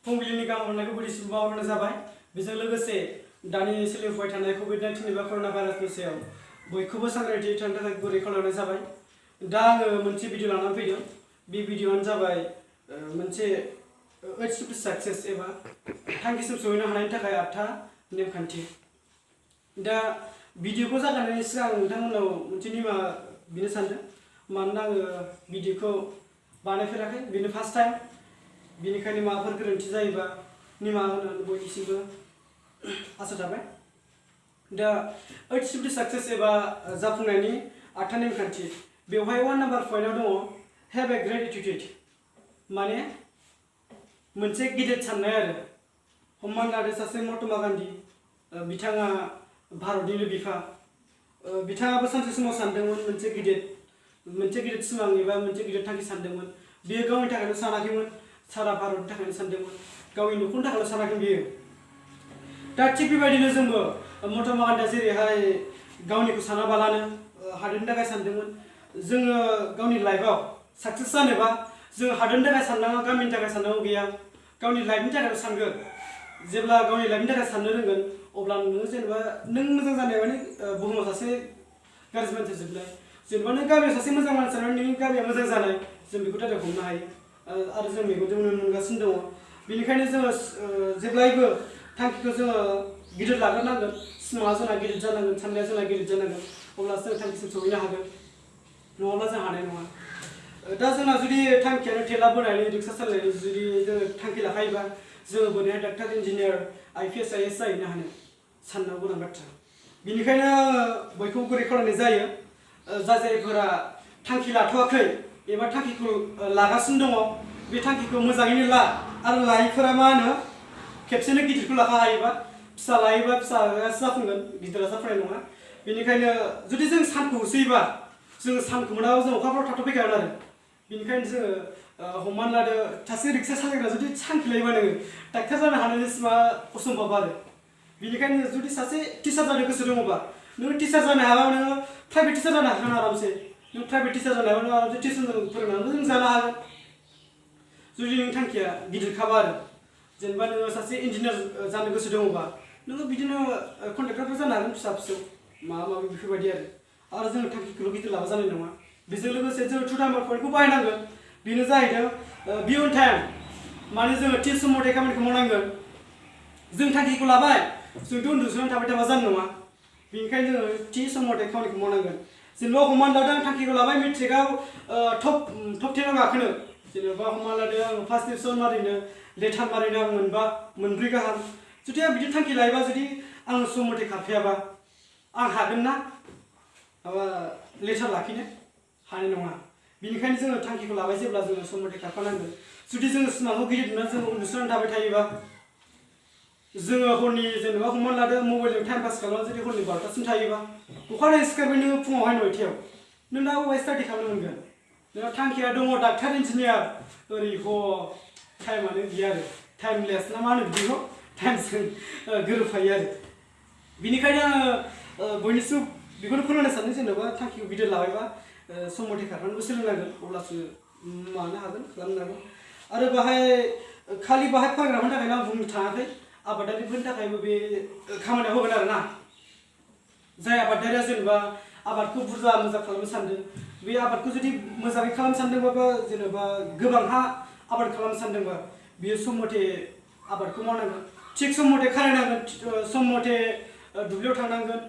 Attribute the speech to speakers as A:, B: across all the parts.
A: फुंबिलिनि गाहाम हामलायनायखौ गुदिसिम बावहरनाय जाबाय। बेजों लोगोसे दानि सोलिफुबाय थानाय कोविड-19 एबा कर'ना भाइरासनि सायाव बयखौबो सांग्रांथि थानो थाखाय गुरै खावलायनाय जाबाय। दा आङो मोनसे भिडिअ लानानै फैदों। बे भिडिअआनो जाबाय मोनसे एचएसपि साक्सेस एबा थांखिसिम सहैनो हानायनि थाखाय 8था नेमखान्थि। दा भिडिअखौ जागायनायनि सिगां नोंथांमोननाव मोनसे निमाहा बिनो सानदों। मानोना आङो भिडिअखौ बानायफेराखै, बेनो फार्स्ट टाइम। बेनिखायनो माबाफोर गोरोन्थि जायोबा निमाहा होनानै बयनिसिमबो आसा थाबाय। दा एचएसपि साक्सेस एबा जाफुंनायनि 8था नेमखान्थि। बेवहाय 1 नाम्बार पइन्टआव दङ हेभ ए ग्रेट एटिट्युड, माने मोनसे गिदिर साननाय आरो। हमनानै लादो सासे महात्मा गान्धी, बिथाङा भारतनिनो बिफा। बिथाङाबो सानसे समाव सानदोंमोन मोनसे गिदिर सिमां एबा मोनसे गिदिर थांखि सानदोंमोन। बियो गावनि थाखायल' सानाखैमोन, सारा भारतनि थाखायनो सानदोंमोन, गावनि न'खरनि थाखायल' सानाखैमोन बियो। दा थिग बेबायदिनो जोंबो महात्मा गान्धीया जेरैहाय गावनिखौ सानाबालानो हादोरनि थाखाय सानदोंमोन। जोङो गावनि लाइफआव साक्सेस जानोबा जों हादोरनि थाखाय साननाङा, गामिनि थाखाय साननांगौ गैया, गावनि लाइफनि थाखायल' सानगोन। जेब्ला गावनि लाइफनि थाखाय साननो रोंगोन अब्ला नोङो जेनेबा नों मोजां जानाय माने बुहुमाव सासे गाज्रि मानसि जोबनाय, जेनेबा नों गामियाव सासे मोजां मानसि जानानै नोंनि गामिया मोजां जानाय, जों बेखौ डाइरेक्ट हमनो हायो। आरो जों मेगनजों नुनो मोनगासिनो दङ। बेनिखायनो जोङो जेब्लायबो थांखिखौ जोङो गिदिर लाग्रोनांगोन। सिमाङा जोंना गिदिर जानांगोन, साननाया जोंना गिदिर जानांगोन, अब्लासो जों थांखिसिम सहैनो हागोन, नङाब्ला जों हानाय नङा। दा जोंना जुदि थांखियानो थेला बोनायनि, रिक्सा सालायनायनि जुदि जोङो थांखि लाखायोबा जोङो बोरैहाय डाक्टार, इन्जिनियार, IPS, IAS जाहैनो हानो, साननांगौ गोनां बाथ्रा। बेनिखायनो बयखौबो गुरै खावलायनाय जायो, जायफोरा थांखि लाथ'वाखै एबा थांखिखौ लागासिनो दङ, बे थांखिखौ मोजाङैनो ला। आरो लायैफोरा मा होनो, खेबसेनो गिदिरखौ लाखा हायोबा, फिसा लायोबा फिसायासो जाफुंगोन, गिदिरा जाफुंनाय नङा। बेनिखायनो जुदि जों सानखौ होसोयोबा, जोङो सानखौ मोनाबा जों अखाफोराव थाथ'फैखागोन आरो। बेनिखायनो जोङो हमनानै लादो सासे रिक्सा सालायग्रा जुदि थांखि लायोबा नोङो डाक्टार जानो हानायनि सिमाङा असम्भब आरो। बेनिखायनो जुदि सासे टिचार जानो गोसो दङबा, नों टिचार जानो हायाबा नोङो प्राइभेट टिचार जानो हागोन आरामसे। नों प्राइभेट टिचार जानो हायाबा नों आरामसे टिउसनजों फोरोंनानैबो जों जानो हागोन, जुदि नोंनि थांखिया गिदिरखाबा आरो। जेनेबा नोङो सासे इन्जिनियार जानो गोसो दङबा नोङो बिदिनो कन्ट्रेक्टरफोर जानो हागोन, फिसा फिसौ माबा माबि बेफोरबायदि आरो जोङो थांखिखौल' गिदिर लाबा जानाय नङा। बेजों लोगोसे जोङो 2 नाम्बार पइन्टखौ बाहायनांगोन। बेनो जाहैदों बि अन टाइम, माने जोङो थि सम मथे खामानिखौ मावनांगोन। जों थांखिखौ लाबाय, जोंथ' उन्दुसोनानै थाबाय थाबा जानाय नङा। बेनिखायनो जोङो थि सम मथे खामानिखौ मावनांगोन। जेनेबा हमनानै लादो आं थांखिखौ लाबाय मेट्रिकआव टप 10आव गाखोनो। जेनेबा हमनानै लादो आं first division Marino, letter Marino आं मोनब्रै गाहाम। जुदि आं बिदि थांखि लायोबा जुदि आं सम मथे खारफायाबा आं हागोन ना माबा लेटार लाखिनो? हानाय नङा। बेनिखायनो जोङो थांखिखौ लाबाय जेब्ला जोङो सम मथे खारफानांगोन। जुदि जोङो सिमांखौ गिदिर नुनानै जोङो उन्दुसोनानै थाबाय थायोबा, जोङो हरनि जेनेबा हमनानै लादो मबाइलजों टाइम पास खालामनानै जुदि हरनि 12थासिम थायोबा, अखानायै सिखारबाय नोङो फुङावहाय 9थायाव, नों दा बबेहाय स्टाडि खालामनो मोनगोन? नोंहा थांखिया दङ डाक्टार, इन्जिनियार, ओरै टाइमानो गैया आरो। टाइमलेस ना मा होनो बिदिखौ, टाइमजों गोरोबफायो आरो। बेनिखायनो आङो बयनिसिम बेखौनो फोरमायनो सानो, जेनेबा थांखिखौ गिदिर लाबायबा सम मथे खारफानोबो सोलोंनांगोन, अब्लासो मानो हागोन, खालामनो हागोन। आरो खालि बाहाय फरायग्राफोरनि थाखायनो आं बुंनो थाङाखै, आबादारिफोरनि थाखायबो बे खामानियाव होगोन आरो ना। जाय आबादारिया जेनेबा आबादखौ बुरजा मोजां खालामनो सानदों, बे आबादखौ जुदि मोजाङै खालामनो सानदोंबाबो, जेनेबा गोबां हा आबाद खालामनो सानदोंबा, बियो सम मथे आबादखौ मावनांगोन, थिग सम मथे खारायनांगोन, सम मथे दुब्लियाव थांनांगोन।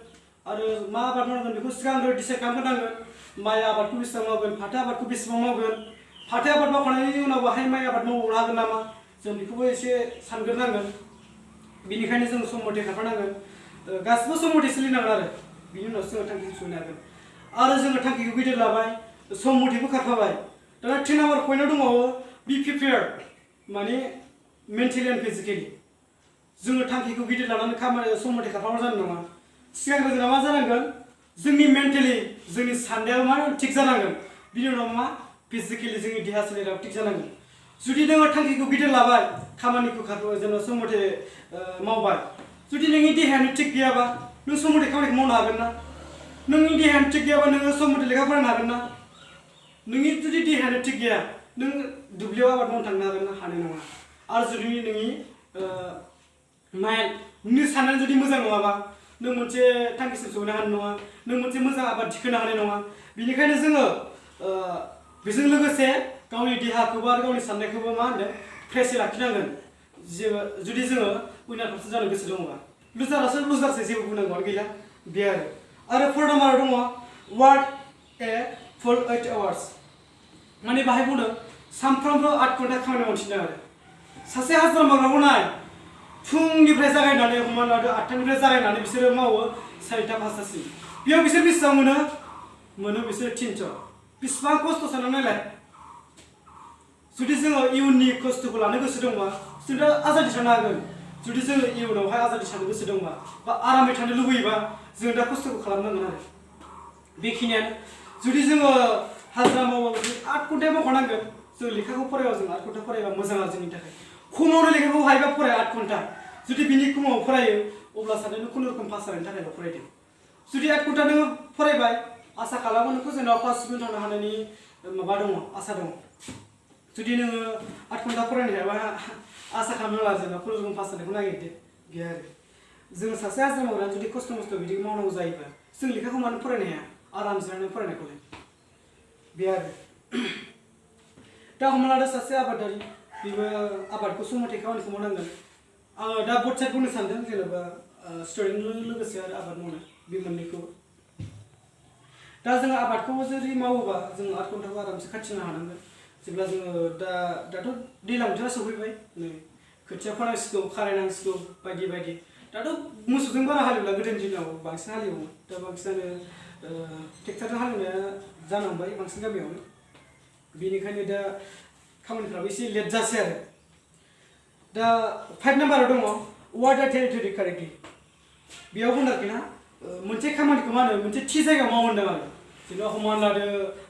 A: आरो मा आबाद मावनांगोन बेखौ सिगांग्रो डिसाइड खालामग्रोनांगोन। माइ आबादखौ बेसेबां मावगोन, फाथो आबादखौ बेसेबां मावगोन, फाथो आबाद मावखांनायनि उनाव बाहाय माइ आबाद मावबावनो हागोन नामा, जों बेखौबो एसे सानग्रोनांगोन। बेनिखायनो जों सम मथे खारफानांगोन, गासिबो सम मथे सोलिनांगोन आरो। बिनि उनावसो जोङो थांखिखौ सहैनो हागोन। आरो जोङो थांखिखौ गिदिर लाबाय, सम मथेबो खारफाबाय। दाना 3 नाम्बार पइन्टआव दंबावो बि प्रिपेयार्ड, माने मेन्टेलि एन्ड फिजिकेलि। जोङो थांखिखौ गिदिर लानानै सम मथे खारफाबा जानाय नङा। सिगांग्रो जोंना मा जानांगोन, जोंनि मेन्टेलि, जोंनि साननायाव मा थिग जानांगोन। बिनि उनाव मा फिजिकेलि जोंनि देहा सोलेराव थिग जानांगोन। जुदि नोङो थांखिखौ गिदिर लाबाय, खामानिखौ जेनेबा सम मथे मावबाय, जुदि नोंनि देहायानो थिग गैयाबा नों सम मथे खामानिखौ मावनो हागोन ना? नोंनि देहायानो थिग गैयाबा नोङो सम मथे लेखा फरायनो हागोन ना? नोंनि जुदि देहायानो थिग गैया, नों दुब्लियाव आबाद मावनो थांनो हागोन ना? हानाय नङा। आरो जुदि नोंनि माइन्ड नोंनि साननाया जुदि मोजां नङाबा नों मोनसे थांखिसिम सहैनो हानाय नङा नों मोनसे मोजां आबाद दिखोनो हानाय नङा बेनिखायनो जोङो बेजों लोगोसे गावनि देहाखौबो आरो गावनि साननायखौबो मा होनदों फ्रेशै लाखिनांगोन जुदि जोङो उइनार फारसे जानो गोसो दङबा लुजारासो लुजारसो जेबो बुंनांगौआनो गैला बे आरो फर नाम्बाराव दङ वार्क ए फुल 8 आवार्स माने बाहाय बुंदों सानफ्रोमबो 8 घन्टा खामानि मावफिनदों आरो सासे हाजिरा मावग्राखौ नाय फुंनिफ्राय जागायनानै हमनानै लादो 8टानिफ्राय जागायनानै बिसोरो मावो 4टा 5टासिम बेयाव बिसोर बेसेबां मोनो बिसोर 300 बेसेबां खस्थ' साननानै नायलाय जुदि जोङो इयुननि खस्थ'खौ लानो गोसो दंबा जों दा आजादि थानो हागोन जुदि जोङो इयुनावहाय आजादि थानो गोसो दंबा बा आरामै थानो लुबैयोबा जों दा खस्थ'खौ खालामनांगोन आरो बेखिनियानो जुदि जोङो हाजिरा मावोबा 8 घन्टा मावखानांगोन जों लेखाखौ फरायबा जों 8 घन्टा फरायबा मोजां आरो जोंनि थाखाय खमावनो लेखाखौ हायोबा फराय 8 घन्टा जुदि बिनि खमाव फरायो अब्ला सानैनो खुनुरुखुम पास जानायनि थाखायल' फरायदों जुदि 8 घन्टा नोङो फरायबाय आसा खालामो नोंखौ जेनेबा पास मिनिट थांनो हानायनि माबा दङ आसा दङ जुदि नोङो 8 घन्टा फरायनो हायाबा आसा खालामनांला जेनेबा खुनुरुखुम पास जानायखौ नागिरदो बे आरो जों सासे हाजिरा मावग्रा जुदि खस्थ' मस्थ' बिदि मावनांगौ जायोबा जों लेखाखौ मानो फरायनो हाया आराम जिरायनानै फरायनायखौलाय बे आरो दा हमना लादो सासे आबादारि बेबो आबादखौ समाथे खामानिखौ मावनांगोन आङो दा बोथ साइड बुंनो सानदों जेनेबा स्टुडेन्टजों लोगोसे आरो आबाद मावनाय बे मोननैखौ दा जोङो आबादखौ जुदि मावोबा जों 8 घन्टाखौ आरामसे खाथिनो हानांगोन जेब्ला जोङो दाथ' दैज्लां बोथोरा सफैबाय नै खोथिया फोनांसिगौ खारायनांसिगौ बायदि बायदि दाथ' मोसौजों बारा हालेवला गोदोनि दिनाव बांसिन हालेवोमोन दा बांसिनानो ट्रेक्टरजों हालेवनाया जानांबाय बांसिन गामियावनो बेनिखायनो दा खामानिफ्राबो एसे लेट जासै आरो दा 5 नाम्बाराव दङ वार्क टेरिटरि कारेक्टलि बेयाव बुंदों आरोखि ना मोनसे खामानिखौ मा होनो मोनसे थि जायगायाव माव होनदों आरो जेनेबा हमनानै लादो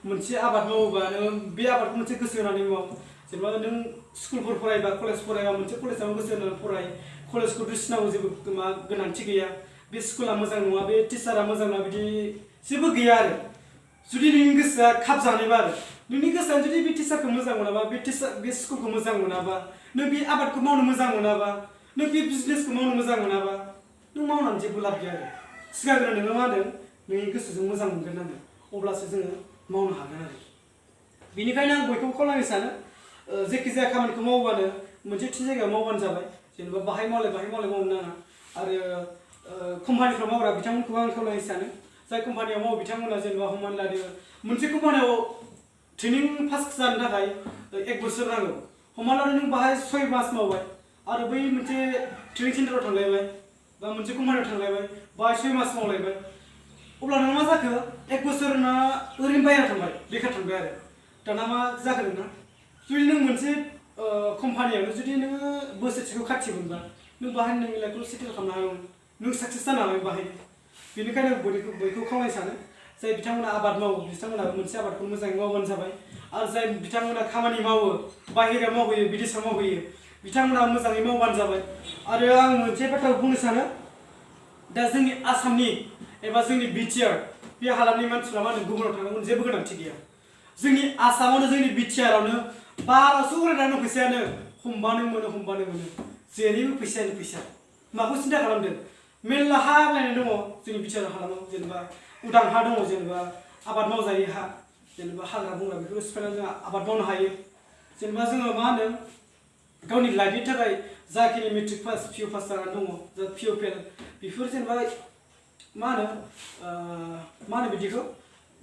A: मोनसे आबाद मावोबा नों बे आबादखौ मोनसे गोसो होनानै माव जेनेबा नों स्कुलफोर फरायबा कलेज फरायबा मोनसे कलेजाव गोसो होनानै फराय कलेजखौ दुसिनांगौ जेबो गोनांथि गैया बे स्कुला मोजां नङा बे टिचारा मोजां नङा बिदि जेबो गैया आरो जुदि नोंनि गोसोआ खाब जानायबा आरो नोंनि गोसोआ जुदि बे टिचारखौ मोजां मोनाबा बे स्कुलखौ मोजां मोनाबा नों बे आबादखौ मावनो मोजां मोनाबा नों बे बिजनेसखौ मावनो मोजां मोनाबा नों मावनानै जेबो लाब गैया आरो सिगांग्रो नोङो मा होनदों नोंनि गोसोजों मोजां मोनग्रोनांगोन अब्लासो जोङो मावनो हागोन आरो बेनिखायनो आं बयखौबो खावलायनो सानो जायखिजाया खामानिखौ मावबानो मोनसे थि जायगायाव मावबानो जाबाय जेनेबा बाहाय मावनो नाङा आरो कम्पानिफ्राव मावग्रा बिथांमोनखौबो आं खावलायनो सानो जाय कम्पानियाव मावो बिथांमोना जेनेबा हमनानै लादो मोनसे कम्पानियाव ट्रेनिं पास जानो थाखाय 1 बोसोर नांगौ हमनानै लादो नों बाहाय 6 मास मावबाय आरो बै मोनसे ट्रेनिं सेन्टाराव थांलायबाय बा मोनसे कम्पानियाव थांलायबाय बाहाय 6 मास मावलायबाय अब्ला नों मा जाखो 1 बोसोर ना ओरैनो बाहेरायाव थांबाय बेखार थांबाय आरो दाना मा जाखो नोंना जुदि नों मोनसे कम्पानियावनो जुदि नोङो बोसोरसेखौ खाथि मोनबा नों बाहाय नोंनि लाइफखौ सेटेल खालामनो हागोन नों साक्सेस जानो हागोन बाहायनो बेनिखायनो बयखौ खावलायनो सानो जाय बिथांमोना आबाद मावो बिथांमोनाबो मोनसे आबादखौ मोजाङै मावबानो जाबाय आरो जाय बिथांमोना खामानि मावो बाहेरायाव मावहैयो बिदेशाव मावहैयो बिथांमोना मोजाङै मावबानो जाबाय आरो आं मोनसे बाथ्राखौ बुंनो सानो दा जोंनि आसामनि एबा जोंनि बिटिआर बे हालामनि मानसिफ्रा मा होनो गुबुनाव थांनांगौनि जेबो गोनांथि गैया जोंनि आसामावनो जोंनि बिटिआरावनो 1200 फरायनानै फैसायानो हमबानो मोनो जेरैबो फैसायानो फैसा माखौ सिन्था खालामदों मेरला हा आग्लायनाय दङ जोंनि बिटिआर हालामाव जेनेबा उदां हा दङ जेनेबा आबाद मावजायै हा जेनेबा हाग्रा बंग्रा बेफोरखौ सिफायनानै जों आबाद मावनो हायो जेनेबा जोङो मा होनदों गावनि लाइफनि थाखाय जाखिनि मेट्रिक पास पिइउ पास जानानै दङ जा पिइउ फेल बेफोर जेनेबा मा होनो बिदिखौ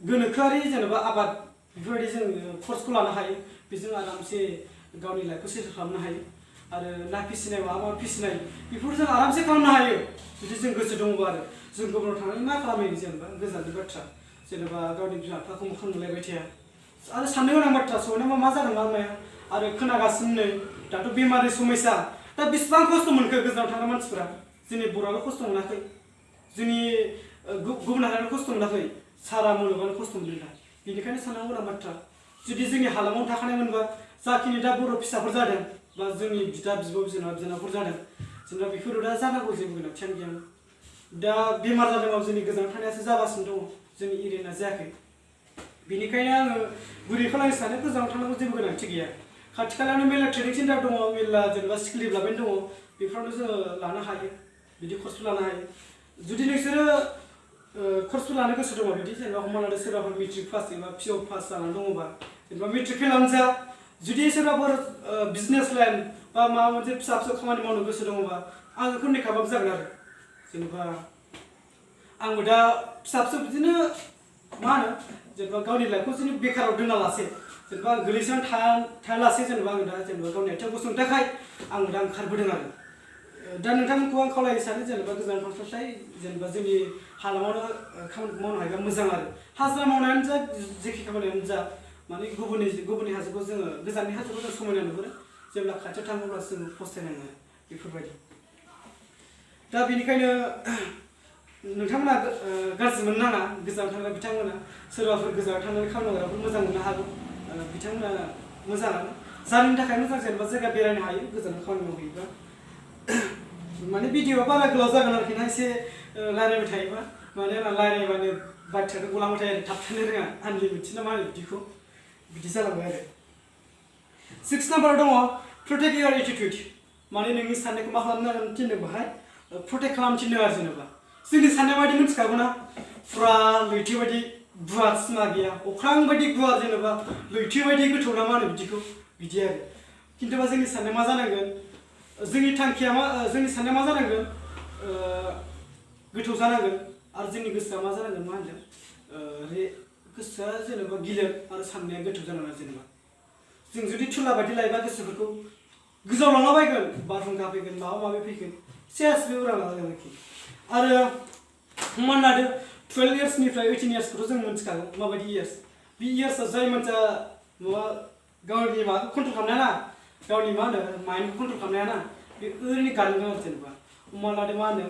A: गोनोखोआरि जेनेबा आबाद बेफोरबायदि जों कर्सखौ लानो हायो बेजों आरामसे गावनि लाइफखौ सेटेल खालामनो हायो आरो ना फिसिनाय माबा फिसिनाय बेफोर जों आरामसे खालामनो हायो जुदि जों गोसो दङबा आरो जों गुबुनाव थांनानै मा खालामहैयो जेनेबा गोजाननि बाथ्रा जेनेबा गावनि बिमा बिफाखौ मोखां नुलायबाय थाया आरो साननो गोनां बाथ्रा सहैनायाव मा जागोन मा माया आरो खोनागासिनो नै दाथ' बेमारनि समस्या दा बेसेबां खस्थ' मोनखो गोजानाव थाग्रा मानसिफोरा जोंनि बर'आल' खस्थ' मोनाखै जोंनि गुबुन हारियानो खस्थ' मोनाखै सारा मुलुगानो खस्थ' मोनदों दा बेनिखायनो साननांगौ गोनां बाथ्रा जुदि जोंनि हालामाव थाखानायमोनबा जाखिनि दा बर' फिसाफोर जादों बा जोंनि बिदा बिब' बिनानावफोर जादों जेनेबा बेफोरो दा जानांगौ जेबो गोनांथियानो गैयामोन दा बेमार जादोंबाबो जोंनि गोजानाव थानायासो जागासिनो दङ जोंनि एरियाना जायाखै बेनिखायनो आङो गुरै खालामनो सानो गोजानाव थांनांगौ जेबो गोनांथि गैया खाथि खालायावनो मेरला ट्रेनिं सेन्टार दङ मेरला जेनेबा स्किल डेभेलपमेन्ट दङ बेफोरावनो जोङो लानो हायो बिदि कर्सखौ लानो हायो जुदि नोंसोरो कर्सखौ लानो गोसो दङ बिदि जेनेबा हमना लादो सोरबाफोर मेट्रिक पास एबा पिअ पास जानानै दङबा जेनेबा मेट्रिक फेलानो जा जुदि सोरबाफोर बिजनेस लाइन बा माबा मोनसे फिसा फिसौ खामानि मावनो गोसो दङबा आं बेखौ नेखाबाबो जागोन आरो जेनेबा आंबो दा फिसा फिसौ बिदिनो मा होनो जेनेबा गावनि लाइफखौ जों बेकाराव दोना लासे जेनेबा आं गोलैसोनानै थायालासे जेनेबा आं दा जेनेबा गावनि आथिङाव गसंनो थाखाय आं दा ओंखारबोदों आरो दा नोंथांमोनखौ आं खावलायनो सानो जेनेबा गोजान थांस्लाय जेनेबा जोंनि हालामावनो खामानिखौ मावनो हायोबा मोजां आरो हाजिरा मावनायानो जा जेखि खामानियानो जा माने गुबुननि हाजोखौ जोङो गोजाननि हाजोखौ जों समायना नुहुरो जेब्ला खाथियाव थाङोब्ला जोङो फस्थायनाङो बेफोरबायदि दा बेनिखायनो नोंथांमोना गाज्रि मोननो नाङा गोजानाव थांग्रा बिथांमोना सोरबाफोर गोजानाव थांनानै खामानि मावग्राफोर मोजां मोननो हागौ बिथांमोना मोजाङानो जायनि थाखाय मोजां जेनेबा जायगा बेरायनो हायो गोजानाव खामानि मावहैयोबा माने भिडिअआ बारा गोलाव जागोन आरोखि ना एसे रायज्लायबाय थायोबा माने आंना रायज्लायबानो बाथ्रायानो गलांबाय थायो आरो थाबथानो रोङा आनलिमिटेड ना मा होनो बिदिखौ बिदि जालांबाय आरो 6 नाम्बाराव दङ प्रटेक्ट इयर एटिट्युड माने नोंनि साननायखौ मा खालामनो थिनदों बाहाय प्रटेक्ट खालामनो थिनदों आरो जेनेबा जोंनि साननाय बायदि मिथिखागौ ना फुरा लैथो बायदि गुवार सिमा गैया अख्रां बायदि गुवार जेनेबा लैथो बायदि गोथौ ना मा होनो बिदिखौ बिदि आरो खिन्थुबा जोंनि साननाया मा जानांगोन जोंनि थांखिया मा जोंनि साननाया मा जानांगोन गोथौ जानांगोन आरो जोंनि गोसोआ मा जानांगोन मा होनदों गोसोआ जेनेबा गिलिर आरो साननाया गोथौ जानांगोन जेनेबा जों जुदि थुला बायदि लायोबा गोसोफोरखौ गोजावलांलाबायगोन बारहुंखा फैगोन माबा माबि फैगोन सेस बे उरां लागोन आरोखि आरो हमनानै लादो 12 इयार्सनिफ्राय 18 इयार्सखौथ' जों मिथिखागौ माबायदि इयार्स बे इयार्सआ जाय मानसिया माबा गावनि माबाखौ कन्ट्रल खालामनो हाया गावनि मा होनो माइन्डखौ कन्ट्रल खालामनो हाया ना बे ओरैनो गारलांगोन आरो जेनेबा हमनानै लादो मा होनो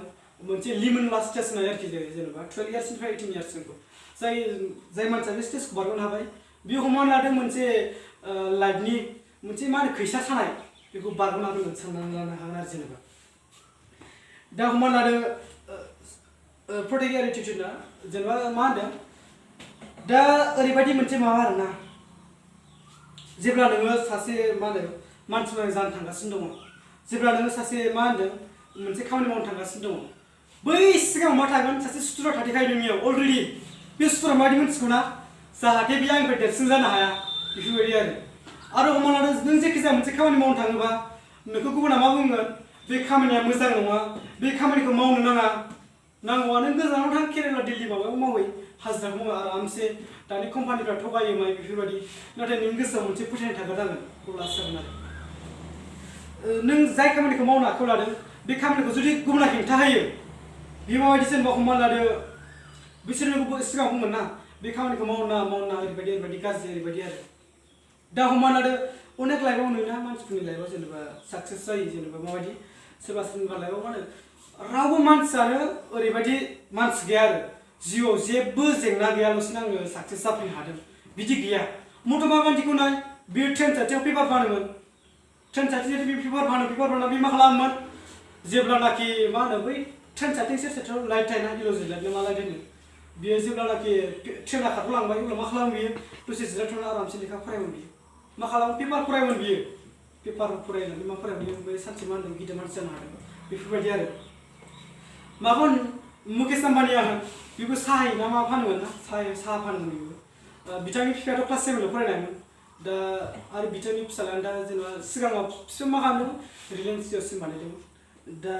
A: मोनसे लिमिनलास स्टेज होननाय आरोखि जेनेबा 12 इयार्सनिफ्राय 18 इयार्ससिमखौ जाय मानसिया बे स्टेजखौ बारग'नो हाबाय बेयो हमनानै लादो मोनसे लाइफनि मोनसे मा होनो खैसा सानाय बेखौ बारग'नो हागोन साननानै लानो हागोन आरो जेनेबा दा हमनानै लादो प्रटेक्ट इयर एटिट्युडआ जेनेबा मा होनदों दा ओरैबायदि मोनसे माबा आरोना जेब्ला नोङो सासे मा होनो मानसि जानो थांगासिनो दङ जेब्ला नोङो सासे मा होनदों मोनसे खामानि मावनो थांगासिनो दङ बै सिगाङाव मा थागोन सासे सुथुरा थाथेखायो नोंनियाव अलरेडि बे सुथुरा माबायदि मिथिगौ ना जाहाथे बे आंनिफ्राय देरसिन जानो हाया बेफोरबायदि आरो हमना लादो नों जायखिजाया मोनसे खामानि मावनो थाङोबा नोंखौ गुबुना मा बुंगोन बे खामानिया मोजां नङा बे खामानिखौ मावनो नाङा नांगौआ नों गोजानाव थां केरेला दिल्ली माबायाव मावै हाजिराखौ मावो आरामसे दानि कम्पानिफ्रा थगायो माय बेफोरबायदि नाथाय नोंनि गोसोआव मोनसे फोथायनाय थाग्रोनांगोन अब्लासो जागोन आरो नों जाय खामानिखौ मावनो आखायाव लादों बे खामानिखौ जुदि गुबुना हेंथा होयो बेयो माबायदि जेनेबा हमनानै लादो बिसोर नोंखौ सिगाङाव बुंगोन ना बे खामानिखौ मावना ओरैबायदि गाज्रि ओरैबायदि आरो दा हमनानै लादो अनेक लाइफआव नुयोना मानसिफोरनि लाइफआव जेनेबा साक्सेस जायो जेनेबा माबायदि सोरबा लाइफआव मा होनो रावबो मानसियानो ओरैबायदि मानसि गैया आरो जिउआव जेबो जेंना गैयालासिनो आङो साक्सेस जाफैनो हादों बिदि गैया महात्मा गान्धीखौ नाय बियो ट्रेन साथियाव पेपार फानोमोन ट्रेन साथियाव पेपार फानना बे मा खालामोमोन जेब्लानाखि मा होनो बै ट्रेन साथिं सेर लाइट थायोना इल'जि लाइट ना मा लाइट होनो बियो जेब्लानाखि ट्रेना खारलांबाय अब्ला मा खालामो बियो दसे जिरायथ'ना आरामसे लेखा फरायोमोन बियो मा खालामो पेपार फरायोमोन बियो पेपार फरायनानै मा फरायोमोन ओमफ्राय सानसे मा होनदों गिदिर मानसि जानो हादों बेफोरबायदि आरो माबा मुकेश आम्बानिया होन बेबो साहा ना मा फानोमोन ना साहा फानोमोन बेबो बिथांनि बिफायाथ' क्लास 7 फरायनायमोन दा आरो बिथांनि फिसालायानो दा जेनेबा सिगाङाव बिसोर मा खालामदों रिलायन्स जिअ'सिम बानायदोंमोन दा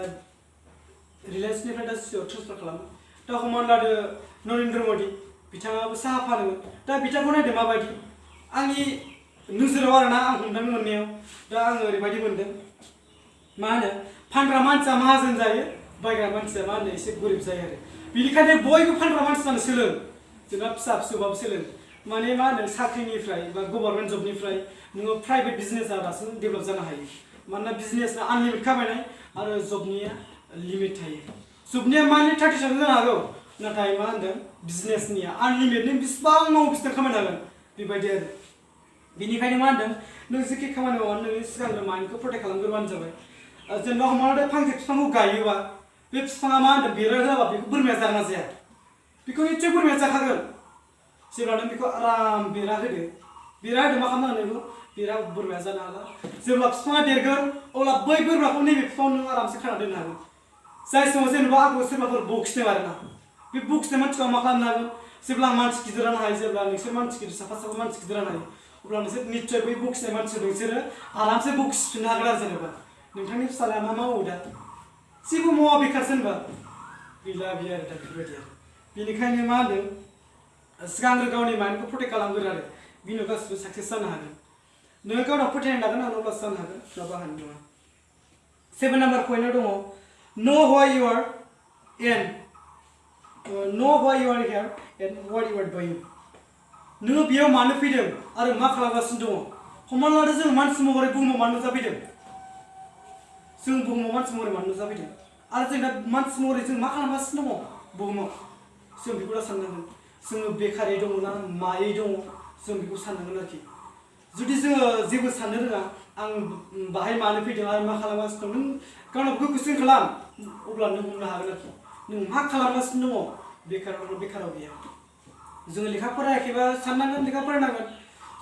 A: रिलायन्सनिफ्राय दा जिअ'आव ट्रेन्सफार खालामो दा हमनानै लादो नरेन्द्र मदि बिथाङाबो साहा फानोमोन दा बिथांखौ नायदो माबायदि आंनि नोजोराव आरोना आं हमदांनो मोननायाव दा आङो ओरैबायदि मोनदों मा होनो फानग्रा मानसिया माहाजोन जायो बायग्रा मानसिया मा होनो एसे गोरिब जायो आरो बेनिखायनो बयबो फानग्रा मानसि जानो सोलों जेनेबा फिसा फिसौबाबो सोलों माने मा होनो साख्रिनिफ्राय बा गभर्नमेन्ट जबनिफ्राय नोङो प्राइभेट बिजनेसा दासो डेभेलप जानो हायो मानोना बिजनेसना आनलिमिट खामायनाय आरो जबनिया लिमिट थायो जबनिया मान्थलि 30,000 जानो हागौ नाथाय मा होनदों बिजनेसनिया आनलिमिट नों बेसेबां मावो बेसेबां खामायनो हागोन बेबायदि आरो बेनिखायनो मा होनदों नों जेखि खामानि मावा नोंनि सिगांग्रो माइन्डखौ प्रटेक्ट खालामग्रोबानो जाबाय जेनेबा हमनानै फांसे बिफांखौ गायोबा बे बिफाङा मा होनदों बेरा होआबा बेखौ बोरमाया जागोन ना जाया बेखौ निश्चय बोरमाया जाखागोन जेब्ला नों बेखौ आराम बेरा होदो मा खालामनांगोन बेखौ बिराद बोरमाया जानो हाला जेब्ला बिफाङा देरगोन अब्ला बै बोरमाखौ नैबे बिफाङाव नों आरामसे खाना दोननो हागोन जाय समाव जेनेबा आंखौ सोरबाफोर बखिदों आरोना बे बखिनाय मानसिखौ मा खालामनो हागोन जेब्ला मानसि गिदिर जानो हायो जेब्ला नोंसोर मानसि गिदिर साफा मानसि गिदिर जानो हायो अब्ला नोंसोर निश्चय बै बखिनाय मानसिखौ नोंसोरो आरामसे बखिफिननो हागोन आरो जेनेबा नोंथांनि फिसालाया मा मावो दा जेबो मावा बेखार जेनेबा गैला बियो आरो दा बेफोरबायदि आरो बेनिखायनो मा होनदों सिगांग्रो गावनि माइन्डखौ प्रटेक्ट खालामग्रो आरो बिनि उनाव गासिबो साक्सेस जानो हागोन नोङो गावनाव फोथायनाय लागोन आं अब्लासो जानो हागोन नङाबा हानाय नङा 7 नाम्बार पइन्टआव दङ know why you are and know why you are here and what you are doing नोङो बेयाव मानो फैदों आरो मा खालामगासिनो दङ हमना लादो जों मानसि महरै बुहुमाव मानो नुजाफैदों जों बुहुमाव मानसि महरै मानो नुजाफैदों आरो जों दा मानसि महरै जों मा खालामगासिनो दङ बुहुमाव जों बेखौ दा साननांगोन जोङो बेखारै दङ ना मायै दङ जों बेखौ साननांगोन आरोखि जुदि जोङो जेबो साननो रोङा आं बाहाय मानो फैदों आरो मा खालामगासिनो दं नों गावनाव बेखौ कुइसन खालाम अब्ला नों हमनो हागोन आरोखि नों मा खालामगासिनो दङ बेखाराव गैया जोङो लेखा फरायाखैबा साननांगोन लेखा फरायनांगोन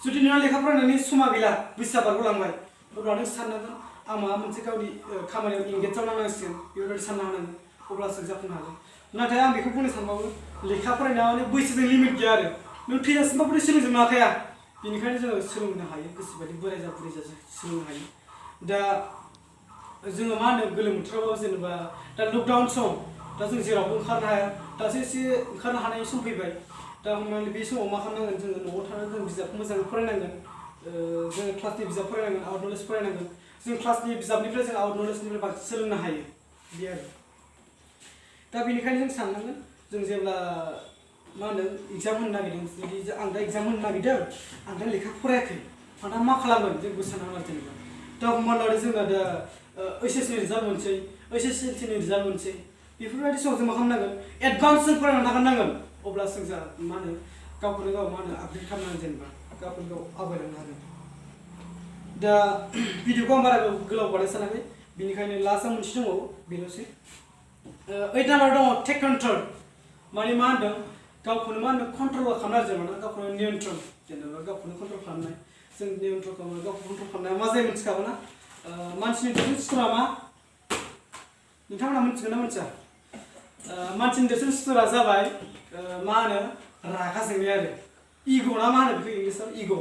A: जुदि नोंहा लेखा फरायनायनि समा गैला बैसोआ बारग'लांबाय अब्ला नों साननांगोन आं माबा मोनसे गावनि खामानियाव इंगेज जानांसिगोन बेफोरबायदि साननो हानांगोन अब्लासो जाफुंनो हागोन नाथाय आं बेखौ बुंनो सानबावो लेखा फरायनाया माने बैसोजों लिमिट गैया आरो नों थैजासिमबाबो सोलोंजोबनो हाखाया बेनिखायनो जोङो सोलोंनो हायो गोसोबायदि बोराय जा बुरै जा सोलोंनो हायो दा जोङो मा होनो गोलोम बोथोराव जेनेबा दा लकडाउन सम दा जों जेरावबो ओंखारनो हाया दासो एसे ओंखारनो हानायनि सम फैबाय दा हमनानै बे समाव मा खालामनांगोन जोङो न'आव थानानै जों बिजाबखौ मोजाङै फरायनांगोन जोङो क्लासनि बिजाब फरायनांगोन आउट नलेज फरायनांगोन जों क्लासनि बिजाबनिफ्राय जों आउट नलेजनिफ्राय बांसिन सोलोंनो हायो बे आरो दा बेनिखायनो जों साननांगोन जों जेब्ला मा होनो एग्जाम होनो नागिरदों जुदि आं दा एग्जाम होनो नागिरदों आं दा लेखा फरायाखै आं दा मा खालामगोन जों साननांगोन आरो जेनेबा दा हमना लादो जोंना दा ओइचएसनि रिजाल्ट मोनसै ओइचएसएलसिनि रिजाल्ट मोनसै बेफोरबायदि समाव जों मा खालामनांगोन एडभान्स जों फरायनानै नागारनांगोन अब्लासो जों मा होनो गावखौनो गाव मा होनो आपडेट खालामनांगोन जेनेबा गावखौनो गाव आवगायलांनो हागोन दा भिडिअखौ आं बारा गोलाव बानाय सानाखै बेनिखायनो लास्टआव मोनसे दंबावो बेल'सै 8 नाम्बार दङ टेक कन्ट्रल माने मा होनदों गावखौनो मा होनो कन्ट्रल खालामनाय आरो जेनेबा गावखौनो नियन्त्रण जेनेबा गावखौनो कन्ट्रल खालामनाय जों नियन्त्रण खालामनाय गावखौ कन्ट्रल खालामनाया मा जायो मिथिखागौ ना मानसिनि देरसिन सुथुरा मा नोंथांमोना मिथिगोन ना मिथिया मानसिनि देरसिन सुथुरा जाबाय मा होनो रागा जोंनाय आरो इग' ना मा होनो बेखौ इंलिसाव इग'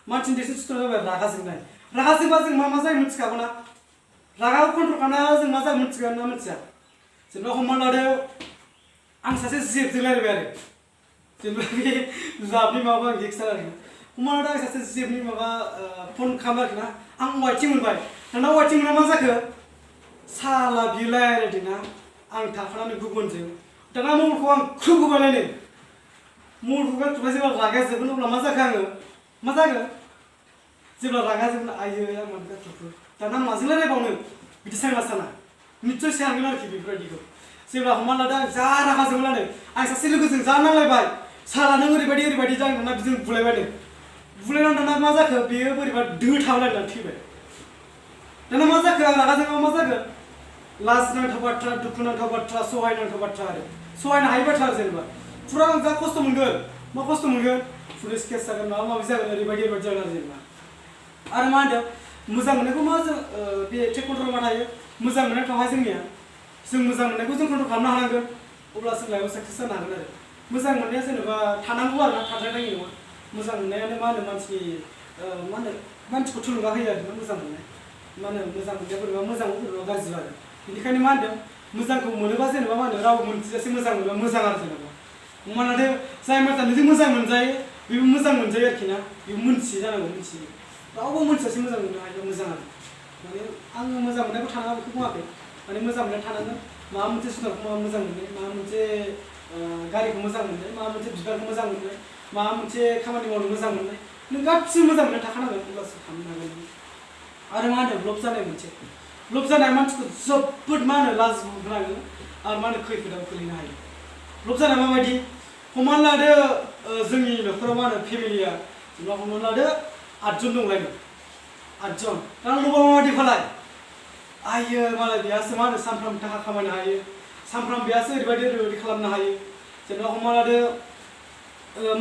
A: मानसिनि देरसिन सुथुरा जाबाय रागा जोंनाय रागा जोंबा जों मा जायो मिथिखागौ ना रागाखौ कन्ट्रल खालामनाया जों मा जायो मिथिगोन ना मिथिया जेनेबा हमना लादो आं सासे जेबजों रायलायबाय आरो जेनेबा बे जाबनि माबा आं गेक्स आरोखि हमना लादो आं सासे जेबनि माबा फन खालामो आरोखि ना आं वाइथिं मोनबाय दाना वाइथिं मोना मा जाखो साला बियो रायलायदोंना आं थाफानानै गुबुनजों दाना मबाइलखौ आं खुबोबायलायनो मबाइलखौ खुबाय जेब्ला रागाया जोबगोन अब्ला मा जाखो आङो मा जागोन जेब्ला रागा जोबगोन आयो आं मानो गाथ्राखौ दाना माजों रायलायबावनो बिदि सानला साना निश्चय सानगोन आरोखि बेफोरबायदिखौ जेब्ला हमना लादो आं जा रागा जोंलानो आं सासे लोगोजों जा नांलायबाय साला नों ओरैबायदि जागोन दाना बिजों बुलायबायनो बुलायनानै दाना मा जाखो बेयो बोरैबा दो थाबलायनानै थैबाय दाना मा जाखो आं रागा जोंबा मा जागोन लाजिनांथाव बाथ्रा दुखुनांथाव बाथ्रा सहायनांथाव बाथ्रा आरो सहायनो हायै बाथ्रा जेनेबा फुरा आं जा खस्थ' मोनगोन मा खस्थ' मोनगोन पुलिस केस जागोन माबा माबि जागोन ओरैबायदि जागोन आरो जेनेबा आरो मा होनदों मोजां मोननायखौ मा जों बे टेक कन्ट्रल मा थायो मोजां मोननाय थाबाय जोंनिया जों मोजां मोननायखौ जों कन्ट्रल खालामनो हानांगोन अब्लासो लाइफआव साक्सेस जानो हागोन आरो मोजां मोननाया जेनेबा थानांगौ आरो ना थाद्रायनाय नङा मोजां मोननायानो मा होनो मानसिखौ थुलुंगा होयो आरो ना मोजां मोननाय मा होनो मोजां मोननाया बोरैबा मोजां बोरैबा गाज्रि आरो बेनिखायनो मा होनदों मोजांखौ मोनोबा जेनेबा मा होनो रावबो मोनथिजासे मोजां मोनोबा मोजां आरो जेनेबा मानोना जाय मानसिया नोंजों मोजां मोनजायो बेबो मोजां मोनजायो आरोखि ना बेबो मोनथियो जानांगौ मोनथियो रावबो मोनथिजासे मोजां मोननो हायोबा मोजां आरो माने आङो मोजां मोननायखौ थानाङा बेखौ बुङाखै माने मोजां मोननाय थानांगोन माबा मोनसे जुनारखौ माबा मोजां मोननाय माबा मोनसे गारिखौ मोजां मोननाय माबा मोनसे बिबारखौ मोजां मोननाय माबा मोनसे खामानि मावनो मोजां मोननाय नों गासिबो मोजां मोननाय थाखानांगोन अब्लासो खालामनो हागोन आरो मा होनो लब जानाय मोनसे लब जानाय मानसिखौ जोबोद मा होनो लाजिनाङो आरो मा होनो खैफोदाव खोलैनो हायो लब जानाया माबायदि हमना लादो जोंनि न'खराव मा होनो फेमिलिया जेनेबा हमना लादो 8 जन दंलायनो 8 जन दा लबा माबायदि फालाय आयो मालाय बेहासो मा होनो सानफ्रामबो थाखा खामायनो हायो सानफ्रामबो बेहासो ओरैबायदि खालामनो हायो जेनेबा हमना लादो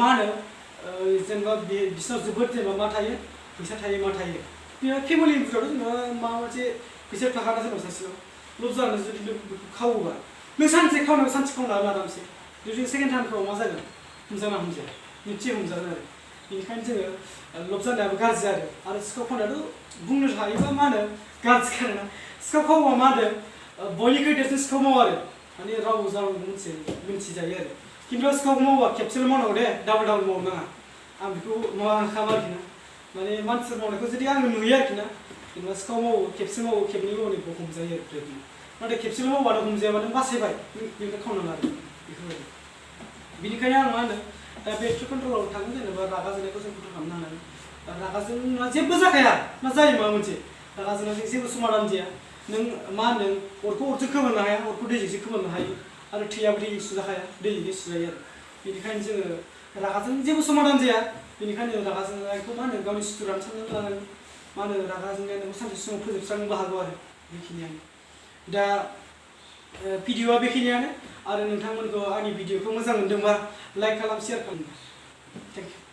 A: मा होनो जेनेबा बिसोर जोबोद जेनेबा मा थायो फैसा थायो मा थायो बियो फेमिलि भितराव जेनेबा माबा मोनसे फैसा थाखाना सोरबा सासेनाव लब जानानै जुदि खावोबा नों सानसे खावनायाव सानसे खावनो हागोन आरामसे जुदि सेकेन्ड टाइम खावबा मा जागोन हमजाना हमजाया निश्चय हमजागोन आरो बेनिखायनो जोङो लब जानायाबो गाज्रि आरो सिखाव खावनायाथ' बुंनो हायोबा मा होनो गाज्रि आरोना सिखाव खावोबा मा होनो बयनिख्रुइ देरसिन सिखाव मावो आरो माने रावबो जावबो मिन्थिजायो आरो खिन्थु सिखाव मावोबा खेबसेल' मावनांगौ दे डाबल डाबल मावनो नाङा आं बेखौ माबाखाम आरोखि ना माने मानसिफोर मावनायखौ जुदि आङो नुयो आरोखि ना जेनेबा सिखाव मावो खेबसे मावो खेबनै मावनायखौ हमजायो आरो बेबायदिनो नाथाय खेबसेल' मावबानो हमजायाबा नों बासायबाय बेनिफ्राय खावनाङा आरो बेफोरबायदि बेनिखायनो आं मा होनो बे एक्टर कन्ट्रलाव थाङो जेनेबा रागा जोंनायखौ जों कन्ट्रल खालामनो हानांगोन रागा जोंना जेबो जाखाया मा जायो माबा मोनसे रागा जोंनायजों जेबो समाधान जाया नों मा होनो अरखौ अरजों खोमोरनो हाया अरखौ दैजोंसो खोमोरनो हायो आरो थैयाबो दै सुजाखाया दैजोंनो सुजायो आरो बेनिखायनो जोङो रागाजों जेबो समाधान जाया बेनिखायनो रागा जोंनायखौ मा होनो गावनि सुथुरानो साननानै लानांगोन मा होनो रागा जोंनाया नोंखौ सानसे समाव फोजोबस्रांनोबो हागौ आरो बेखिनियानो दा भिडिअआ बेखिनियानो आरो नोंथांमोनखौ आंनि भिडिअखौ मोजां मोनदोंबा लाइक खालाम शेयार खालाम थेंक इउ